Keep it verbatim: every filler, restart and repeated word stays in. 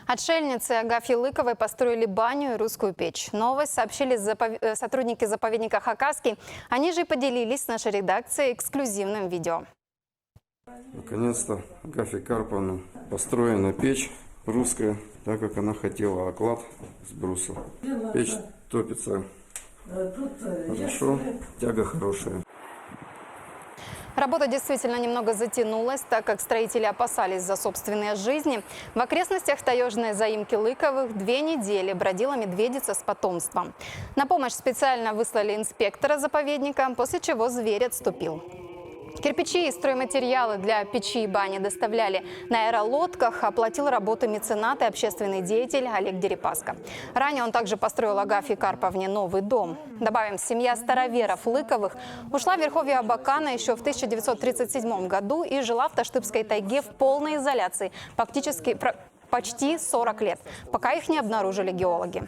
Отшельницы Агафьи Лыковой построили баню и русскую печь. Новость сообщили запов- э, сотрудники заповедника «Хакасский». Они же и поделились с нашей редакцией эксклюзивным видео. Наконец-то Агафья Карповна построена печь русская, так как она хотела оклад из бруса. Печь топится хорошо, тяга хорошая. Работа действительно немного затянулась, так как строители опасались за собственные жизни. В окрестностях таёжной заимки Лыковых две недели бродила медведица с потомством. На помощь специально выслали инспектора заповедника, после чего зверь отступил. Кирпичи и стройматериалы для печи и бани доставляли на аэролодках, оплатил работы меценат и общественный деятель Олег Дерипаска. Ранее он также построил Агафье Карповне новый дом. Добавим, семья староверов Лыковых ушла в верховье Абакана ещё в тысяча девятьсот тридцать седьмом году и жила в Таштыпской тайге в полной изоляции, фактически про- почти сорок лет, пока их не обнаружили геологи.